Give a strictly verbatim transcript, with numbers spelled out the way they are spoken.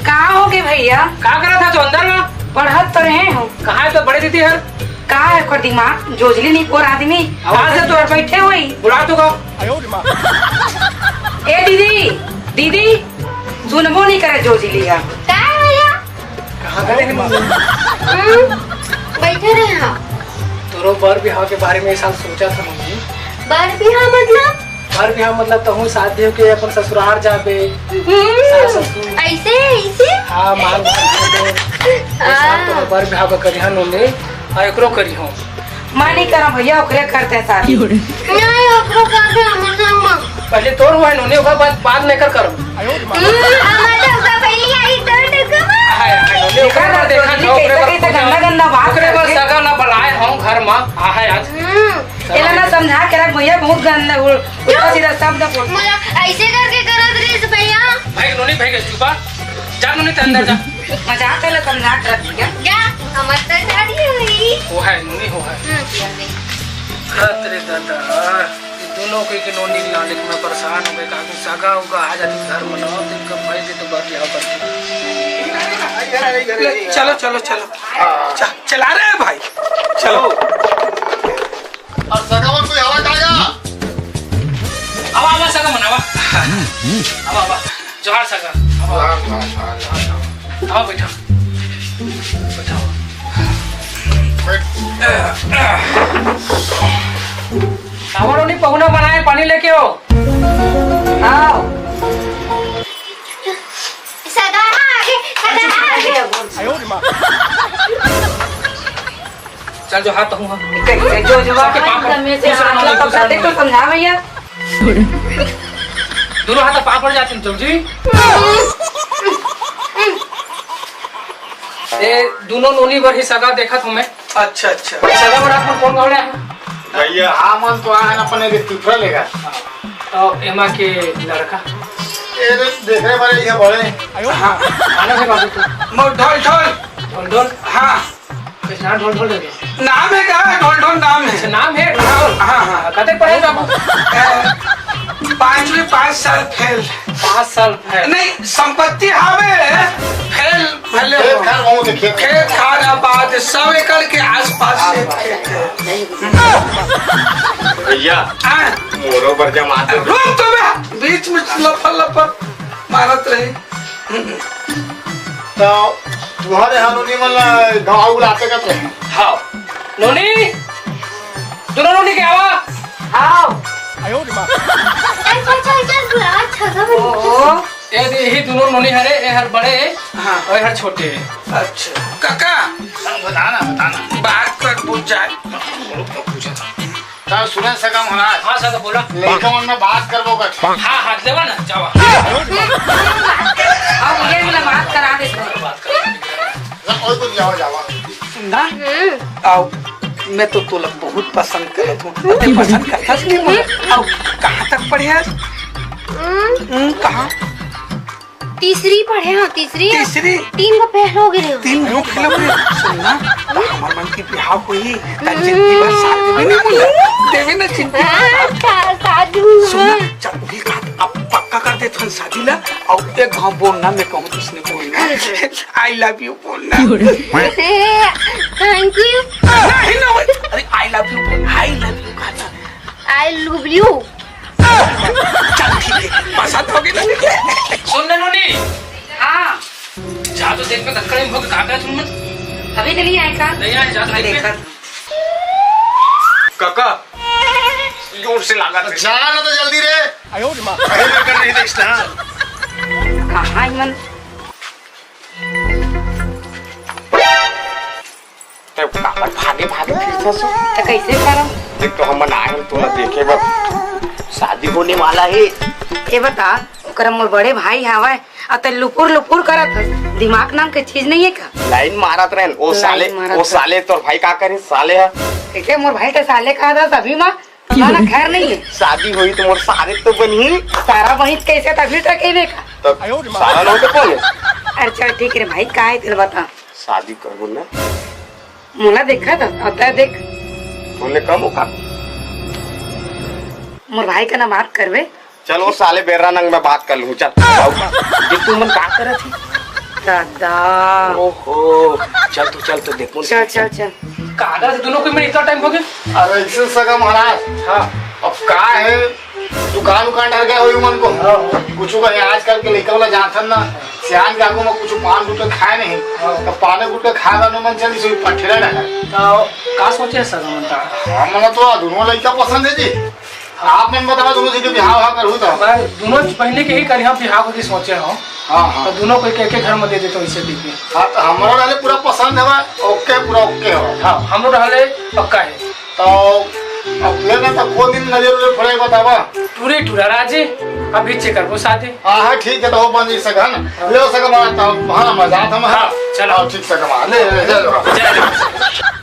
का हो गे भैया? का करत हस तू अंदर म? पढ़त तो रहे हो। कहाँ हे तोर बड़े दीदी हर? का हे ओकर दिमाग, जोजली नहीं पोर आदमी। आवाज आज दे तो। तो बैठे होही। बुला तो का। ए दीदी, दीदी, सुनबो नहीं करे जोजली ह। का हे भैया? कहाँ गए हैं? हम्म, बैठे रहे हम। तोरो बर बिहाव के बारे में ये साल सोचा था मम्मी। बर बिहाव मतलब? बर बिहाव मतलब तहूँ शादी होके अपन ससुरार जाबे। हम्म, सास ससुर। ऐसे, ऐसे? हाँ, मान भाई। ये साल हाँ। तो बर बिहाव का करिहा नोनी, अउ एकरो करिहो। मैं नहीं करम भैया, ओकरे करते हैं शादी। नहीं, ओकरो करते हैं, हम ना माँ। पहले तोर हुआ है नोनी, ओकर बाद, बाद में कर करम। हम्म, हमारे तो ओकर पहले आई, तो देखो। हाय, हाय, नोनी, ओकरे बाद देखा जाओ, ओकरे बाद कैसे, कैसे गंदा, गंदा बात ओकरे बाद करके। सगा ना बुलाए हम घर में, आ है आज। हम्म, एला ना समझा के रख भैया, बहुत गंदा, उल्टा सीधा शब्द बोल। मोला ऐसे करके करत रहिस भैया। भाई नोनी, भाई के चुपा, जा नोनी, ते अंदर जा। मजाक कर लो, समझा कर दिया। क्या? हमर तो शादी हुई। वो है, नोनी हो है। हम्म। अरे दादा, ये दोनों के, के नोनी लाने के मैं परेशान हो गए। काफी सगा उगा आ जाती घर में ना, तो इनका भाई से तो बात यहाँ पर। ले, चलो, चलो, चलो। च-, चला रहे हैं भाई, चलो। अउ सगा मन कोई हवा का या? आवा, आवा, सगा मन, आवा। आवा, आवा। जोहार सगा। आवा। जोहार, जोहार, जोहार, जोहार। आवा, बैठा। बैठा। बैठ। आवा, नोनी, पहुना बनाए, पानी लेके आओ। आओ। सगा आगे, सगा आगे। चल, जोहार तो हुआ। कैसे जो जवाब सबके पाँव पर एकदम से दूसरा हाथ नोनी, लगा दूसरा कर दे तो नोनी। समझा भैया। दोनों हाथ पाँव पर जाते हैं, चल जी। ए, दोनों नोनी बर ही सगा देखत हूँ मैं। अच्छा, अच्छा। सगा बर आप मन कौन गाँव ले आए हैं? भैया, हमन तो आए हैं अपने के तिफरा लेगा। तो एमा के लड़का? ये देख रहे बड़े, ये बड़े। हाँ। आना से बाबू तू। मो ढोल, ढोल। ढोल, ढोल। हाँ। कैसे नाम ढोल ढोल है? नाम है का? ढोल ढोल नाम है। अच्छा, नाम है ढोल ढोल। हाँ, हाँ। कते पढ़े बाबू? ए, पाँचवीं, पाँच साल फेल। पाँच साल फेल। नहीं, संपत्ति हवे, फेल भले खेत हो। खार बहुत है, खेत। खेत खार आबाद, सौ एकड़ के आसपास से खेत है। भैया, हाँ। मोरो बर जमा दे। रुक तो बे, बीच में लफर लफर मारत रही। तो तुम्हारे यहाँ नोनी मन ला गाँव बुलाते का तो? हाँ। नोनी, दोनों नोनी के आवा। हाँ। चल, चल, चल, चल, बुला, अच्छा, सब ओहो। ए दे, यही दोनों नोनी हरे, ए हर बड़े, हाँ। और ए हर छोटे। अच्छा। काका। हाँ, बताना, बताना। बात कर बुझ जाए। हाँ, बोलो, क्या पूछा था? का सुने सगा महाराज? हाँ सगा, बोला। लइका मन में बात करबो कर। हाँ, हाथ लेवा ना, जावा। अब ये वाला बात करा दे। बात कर। ना, कोई कुछ जावा, जावा। सुन ना, हम्म। आओ, मैं तो तोला बहुत पसंद करत हूँ। ते पसंद करथस नहीं मोला? आओ, कहाँ तक पढ़े हस? हम्म। हम्म, कहाँ? तीसरी पढ़े हो, तीसरी? तीसरी? तीन गो फेल हो गए हो। तीन गो फेल हो गए। सुन ना, त हमर मन के बिहाव होही, त जिंदगी भर साथ देबे नहीं मोला। देबे ना जिंदगी भर हाँ, साथ। सा-, साधु। सुन ना, चल, वही बात, अब पक्का कर दे थन शादी ला, अउ एक घाव बोल ना, मैं कहूँ तो उसने बोल ना, "I love you" बोल ना। Thank you। नहीं, नहीं, अरे, "I love you" बोल, "I love you" कहा था। I love you। चल, ठीक है, पसंद हो गई ना। सुन ना, नोनी। हाँ। जा तो देख पे कतका टाइम हो गया, कहाँ गए तुम? अभी तो नहीं आए का? नहीं आए, जा तो मैं देख पे। देखा। काका, जोर से लागा थे। जा ना तो जल्दी रे। आयो रे माँ। अरे, मैं कर नहीं देखता। कहाँ ही मन? ते काबर भागे भागे फिरथस? त कइसे करम? देख तो हमन आए हन तोला देखे बर। शादी होने वाला हे। ए बता, ओकरा मोर बड़े भाई हावय, अउ ते लुपुर लुपुर करत हस। दिमाग नाम के चीज नहीं हे का? लाइन मारत रहेन, ओ लाइन साले, मारत ओ रहे। साले तोर भाई का करे साले ह? देखे मोर भाई के साले कहा था सभी माँ। ना, ना, खैर नहीं है। शादी होई तो मोर सारे तो बनही। सारा वही कैसे तभी तो कहने का। तब सारा लोग तो कौन है? अच्छा, ठीक है भाई, का है तेरे बता। शादी करबो ना। मोला देखा था, अब तै देख। बोले कम हो का? मोर भाई का ना बात करबे। चल, वो साले बेर्रा नंग में बात कर लूँ, चल। ये तू मन का करत ही? दादा। ओहो, चल तो, चल तो देख, चल, चल, चल। कागज दोनों को मेरे इतना टाइम हो गया। अरे, ऐसे सगा महाराज। हाँ। अब का है, दुकान उकान डर गया होई मन को। हाँ। कुछ का है, आजकल के लइका वाला जानथन ना, सियान के आगू में कुछ पान गुटखा खाए नहीं। हाँ। तो पाने गुटखा खाए वाला मन चली, सोई पठेला डर। तो का सोचे है सगा मन का? हाँ, मन तो दोनों लइका पसंद है जी। आप मन बताओ, दोनों जी के बिहाव हा करू तो? मैं दोनों बहनी के ही करिया बिहाव के सोचे हूँ। हाँ, हाँ। तो दोनों को एक, एक घर में दे देते वैसे ठीक है। हाँ, तो हमारा रहले पूरा पसंद है, ओके, पूरा ओके हो। हाँ, हमरो रहले पक्का है। तो अब लेना तो को दिन नजर उजर पड़े बतावा। टूरे टूरा राजी, अभी चेक करबो शादी। हाँ, हाँ, ठीक है, तो हो बन जी सका ना। ले सका मारा, तो हाँ, मजा आता मैं। हाँ, चलो। हाँ, ठीक सका मारा। ले, ले, ले, ले। जय जय।